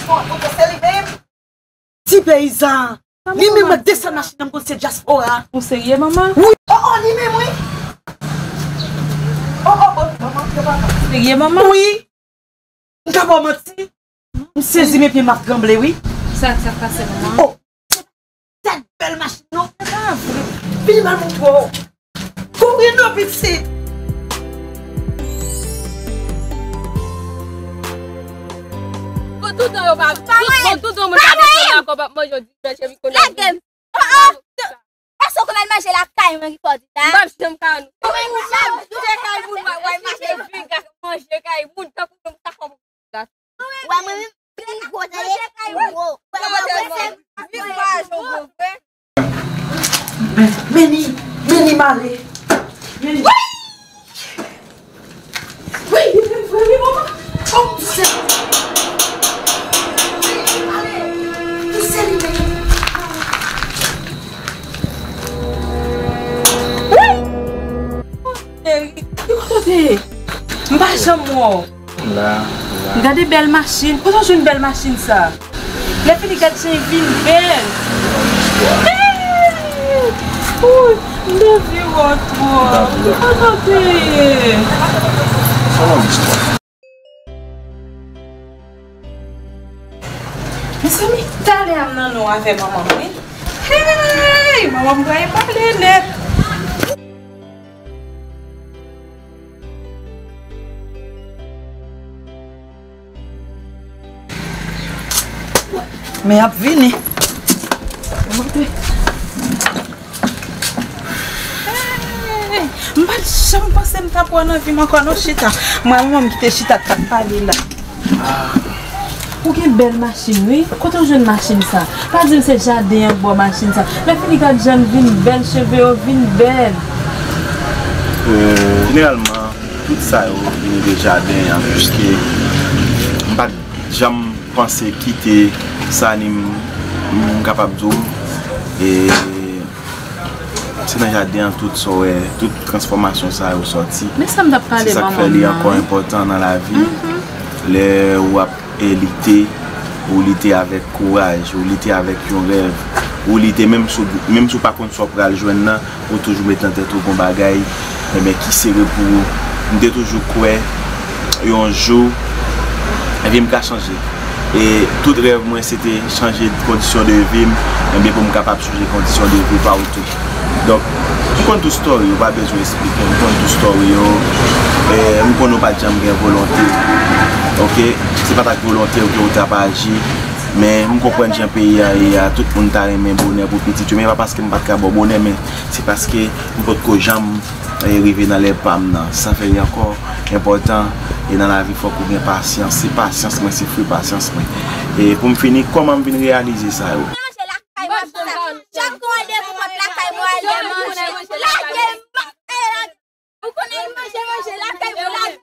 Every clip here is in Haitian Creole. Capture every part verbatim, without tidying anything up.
Bon, ok, se li menm. Ti peyizan. Li menm mwen desann machin nan, m konn se dyaspora. Ou serye, manman? Wi. Oh, oh, li menm, wi. Oh, oh, oh, manman, yo pa. Serye, manman? Wi. M ka ba w manti. M sezi, men pye m ap tranble, wi. Sa, sa k pase, manman? Oh, tèt bèl machin, non? Se pa vre. Vini, m al montre w. Kouri non, pitit. Bon, toutan yo pa, bon, toutan moun pa desann ankò, p ap manje yon divès, epi konnen. Lage m. Oh, oh. Èske w konn al manje lakay mwen ki fè w di sa? M p ap janm ka nou. Mwen, m ap manje kay moun, w ap manje vin, manje kay moun, tankou nou sa fè. Wè mwen menm, vin gwo, tande? Vin gwo. Vin gwo, vin gwo, vre. Men li, men li male. Men li. Wi! Wi, li vin vre, wi, manman. Oh, Seyè. Wi, li male. Wi, Seyè. Wi! Oh, Seyè, ki kote w te ye? M pa janm wè w. La, la. Gade bèl machin. Kote w jwenn bèl machin sa? Lè fini gad jan l vin bèl. Hey! Ouy, m te vle wè w twòp. Kote w te ye? Sa yon istwa. Mezanmi, talè a m nan non avè manman m, wi. Hey! Manman m pral pale nèt. Men y ap vini. Hey, m pa t janm panse m t ap wè w nan vi m ankò non, Chita. Mwen, manman m ki te chita t ap pale la. Ou gen bèl machin, wi. Kote w jwenn machin sa? Pa di m se jaden an k ba w machin sa. Lè fini gad jan l vin bèl, cheve yo vin bèl. Euh, jeneralman, tout sa yo vini de jaden an, piske m pa t janm panse kite sa ni m, m kapab di w. E Se nan jaden an tout sa w wè, tout transfòmasyon sa yo sòti. Men sa m t ap pale manman m nan. Se sa k fè li ankò enpòtan nan lavi. Lè w ap, e, lite, ou lite avèk kouraj, ou lite avèk yon rèv, ou lite menm si w, menm si w pa konn sa w pral jwenn nan, ou toujou met nan tèt ou gon bagay, enben, ki sere pou ou. M te toujou kwè yon jou, vi m ka chanje. E tout rèv mwen, se te chanje kondisyon de vi m, enben, pou m kapab chanje kondisyon de vi pa w tou. Donk, m konn tout story yo, pa bezwen eksplike, m konn tout story yo. E, m konn ou pa t janm gen volonte. Oke? Se pa t ak volonte w ke w t ap aji, men m konprann jan peyi a ye a, tout moun ta renmen bonè pou pitit yo, men pa paske m pa t ka ba w bonè, men se paske m potko janm e rive nan lè pa m nan. Sa fè li ankò enpòtan, e nan lavi fòk ou gen pasyans. Se pasyans mwen, se fwi pasyans mwen. E pou m fini, kòman m vin reyalize sa yo? Manje lakay mwen, chak kou an de mwen, manje lakay mwen, al manje. Lage m, e lage. Ou konnen manje, manje lakay mwen, lage.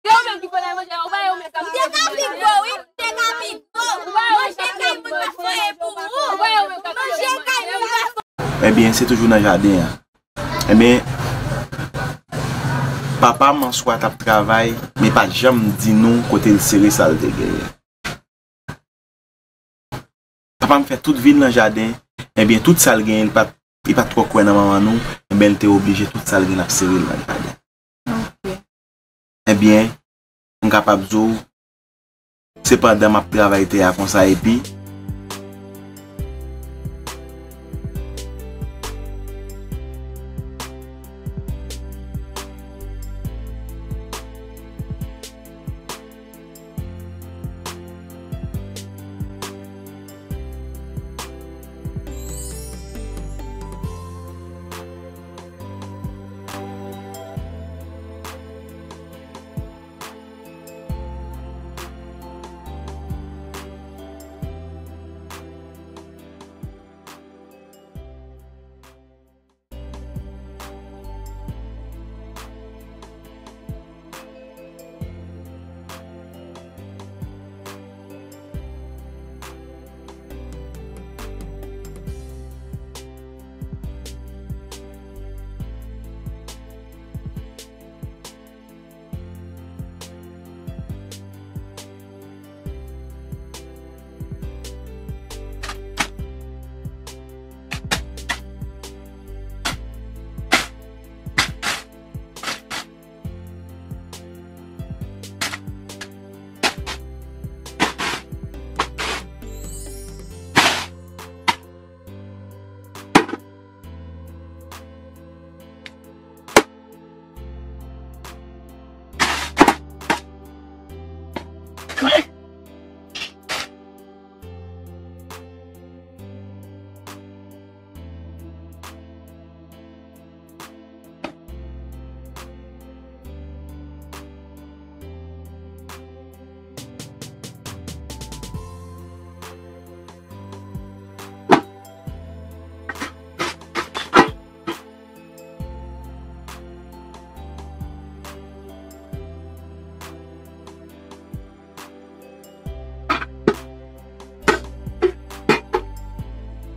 Yo menm ki konnen manje, ou ba yo menm. M te ka pi gwo, wi, m te ka pi gwo. Manje kay moun pa fè pou ou. Manje kay moun pa fè. Ebyen, se toujou nan jaden an. Ebyen, papa m answa t ap travay, men pa t janm di nou kote l sere sa l te genyen. Papa m fè tout vi l nan jaden, ebyen, tout sa l genyen, li pa t, li pa t twò kwè nan manman nou, ebyen, l te oblije tout sa l genyen, l ap sere l nan jaden. Ebyen, m kapab di w, se pandan m ap travay tè a konsa epi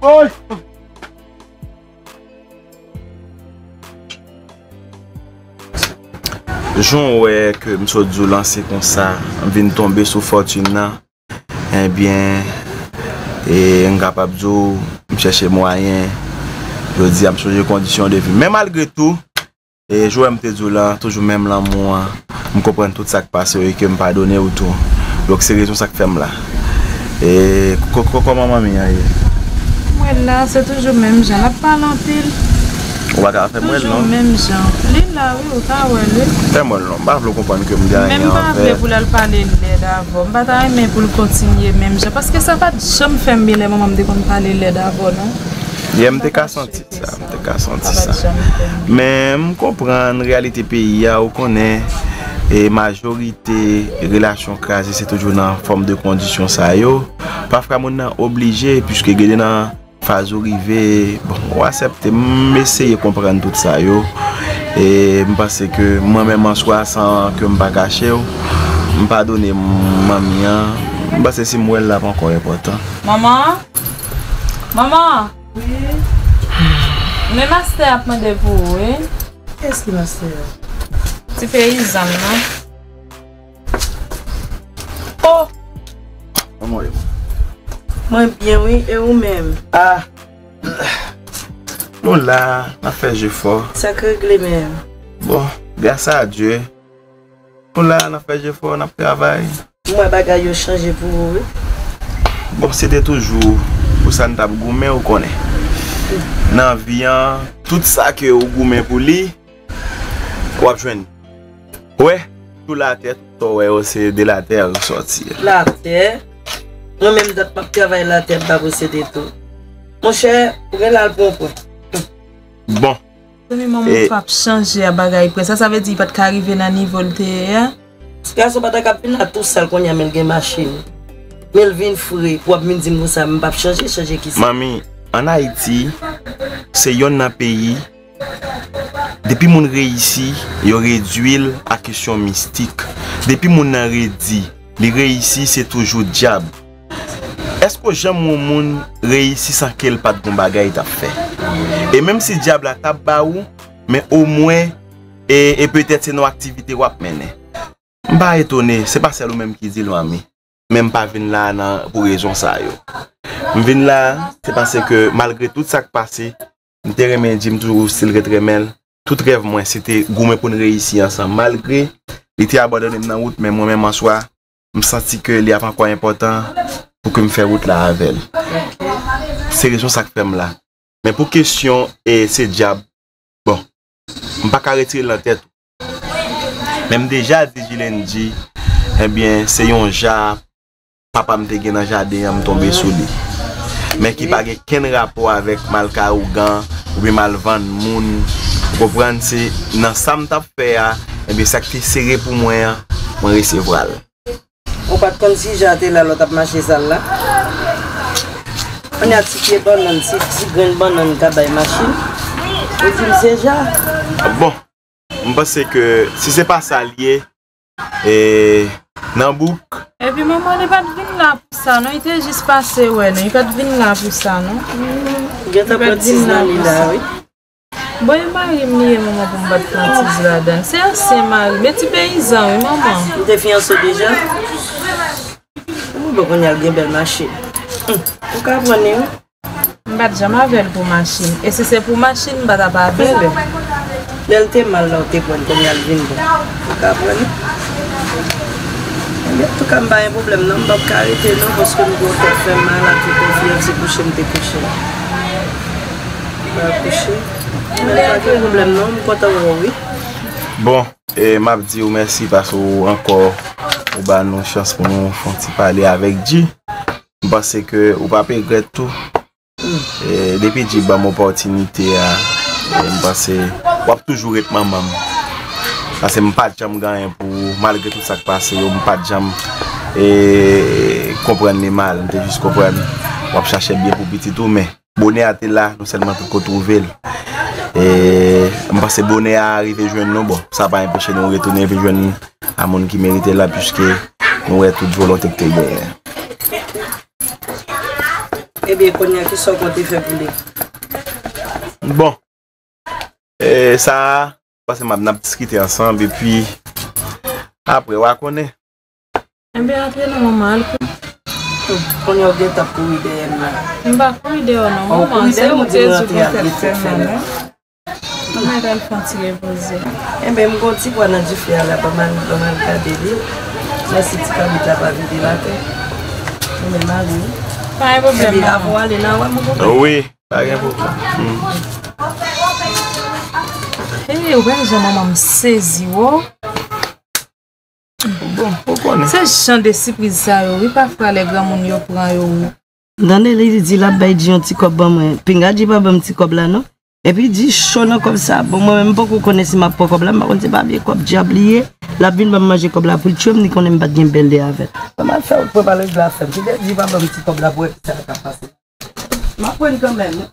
Jan w wè ke m sot di w lan se konsa, m vin tonbe sou fòtin nan. Ebyen, e, m kapab di w, m chèche mwayen. Jodi a, m chanje kondisyon de vi m. Men malgre tou, e, jan m te di w lan, toujou menm lanmou an. M konprann tout sa k pase w e ke m padone w tou. Donk, se rezon sa k fè m la. E, ko-, ko-, kòman manmi an ye? Mwen la, se toujou menm jan. L ap pale anpil. Ou pa ka fè m wè l, non. Toujou menm jan. Li la, wi, ou ka wè l, wi. Fè m wè l, non. M pa vle w konprann ke m gen anyen anvè. Men m pa vle pou l al pale lèd avè w. M pa ta renmen pou l kontinye menm jan. Paske sa pa t janm fè m byen lè manman m te konn pale lèd avè w, non. Yè, m te ka santi sa, m te ka santi sa. Men m konprann reyalite peyi a, ou konnen, e majorite relasyon kraze se toujou nan fòm de kondisyon sa yo. Pafwa moun nan oblije, piske gen de nan faz ou rive, bon, ou aksepte, m eseye konprann tout sa yo. E m panse ke mwen menm an swa, san ke m pa kache w, m padone manmi an. M panse si m wè l la pa ankò enpòtan. Manman? Manman! Wi. Men mastè ap mande pou ou, wi. Kiyès ki mastè a? Ti peyizan m nan. Oh! Kòman w ye? Mwen byen, wi. E ou menm? Ah! Nou la, n ap fè jefò. Sa k regle menm? Bon, gras a Dye. Nou la, n ap fè jefò, n ap travay. M wè bagay yo chanje pou ou, wi. Bon, se te toujou pou sa n t ap goumen, ou konnen. Nan vi an, tout sa ke ou goumen pou li, w ap jwenn. Wè, tou latè, tout sa w wè yo, se de latè yo sòti. Latè? Mwen menm dat m ap travay latè, m pa posede tou. Monchè, ou gen la al pran pwen. Bon, zanmi manman e p ap chanje a bagay prè. Sa, sa vle di li pa t ka rive nan nivo l te ye a? Gason pa ta ka vin la tou sal kounye a, men l gen machin. Men l vin fre, pou w ap vin di m konsa, m p ap chanje, chanje kisa? Manmi, ann Ayiti, se yonn nan peyi, depi moun reyisi, yo redui l a kesyon mistik. Depi moun nan redi, li reyisi, se toujou dyab. Èske w janm wè yon moun reyisi san ke l pa t gon bagay l t ap fè? E menm si dyab la t ap ba ou, men omwen, e, e petèt se nan yon aktivite w ap mennen. M pa etone, se pa sèl ou menm ki di l, manmi. Men m pa vin la a nan, pou rezon sa yo. M vin la a, se paske malgre tout sa k pase, m te renmen Dji, m toujou still ret renmen l. Tout rèv mwen, se te goumen pou n reyisi ansanm. Malgre li te abandone m nan wout, men mwen menm an swa, m santi ke li ap ankò enpòtan pou ke m fè wout la avè l. Se rezon sa k fè m la. Men pou kesyon, e, se dyab, bon, m pa ka retire l nan tèt ou. Men m deja di Jilendy, ebyen, se yon ja papa m te gen nan jaden an, m tonbe sou li. Men ki pa gen kenn rapò avèk m al ka ougan, oubyen m al vann moun. Ou konprann, se nan sa m t ap fè a, ebyen, sa k te sere pou mwen an, mwen resevwa l. Ou pa t konn si ja te la lè w t ap mache sal la? Kounye a ti pye bannann, ti, ti grenn bannann ka bay machin. Ou di m se ja? Bon, m panse ke si se pa sa l ye, e, nan bouk. Epi manman li pa t vin la pou sa non, li te jis pase wè nou, li pa t vin la pou sa non. Gentan pran tiz nan li la, wi. Bon, e mari m li ye, manman, pou m pa t pran tiz ladan l. Se ansyen mari m, e ti peyizan, wi, manman. Ou te fiyanse w deja? Ou bon, kounye a l gen bèl machin. Hum, ou ka pran li, wi. M pa t janm avè l pou machin. E si se pou machin, m pa t ap avè l. Lè l te mal la, ou te pran l, kounye a l vin bon. Ou ka pran li. Antouka, m pa gen pwoblèm, non. M p ap ka rete, non, paske m gen yon tèt fè m mal, ak yon konfyans, se kouche m te kouche. Ba kouche. Men pa gen pwoblèm non, m kontan wè w wi. Bon, e, m ap di w mèsi paske w ankò ou ba nou chans pou nou fè yon ti pale avèk Dji. M panse ke ou p ap regrèt tou. E, depi Dji ban m opòtinite a, e, m panse w ap toujou ret manman m. Paske m pa t janm gen anyen pou ou, malgre tout sa k pase yo, m pa t janm, e, konprann li mal. M te jis konprann w ap chache byen pou pitit ou, men bonè a te la, nou sèlman potko twouve l. E m panse bonè a rive jwenn nou, bon, sa pa enpeche nou retounen vin jwenn a moun ki merite l la, piske nou wè tout volonte k te genyen. E Ebyen, kounye a, kisa w konte fè pou li? Bon, e, sa a, pase m ap, n ap diskite ansanm, epi apre, w a konnen. Enben, antre non, manman, al kou. Kounye a w gentan ap kouri dèyè m la. M pa kouri dèyè w non, manman, se ou te di w pou fè fè m nan. Mwen al fè yon ti repoze. Enben, m gon ti pwa nan dife a la, ban m al, ban m al gade li. Mwen si ti kabrit la pa vide lakay. Ou menm ale wi. Pa gen pwoblèm, manman. Avan w ale la, w a mwen kontan. Wi, pa gen pwoblèm. Hmm. Hey, ou pa jan manman m sezi, wo. Bon, ou konnen. Se jan de sipriz sa yo, wi, pafwa lè granmoun yo pran yo, wi. M tande li di l ap bay Dji yon ti kòb ban mwen. Pinga Dji pa ban m ti kòb la, non. Epi Dji cho nan kòb sa. Bon, mwen menm, m poko konnen si m ap pran kòb la. M pa konn se pa vye kòb dyab li ye. L ap vin ban m manje kòb la pou l tchwe m, li konnen m pa t gen bèl de avè l. Ban m al fè wout pou pa lè la fè m. Kite Dji pa ban m ti kòb la pou wè ki sa k ap pase. M ap pran kanmenm.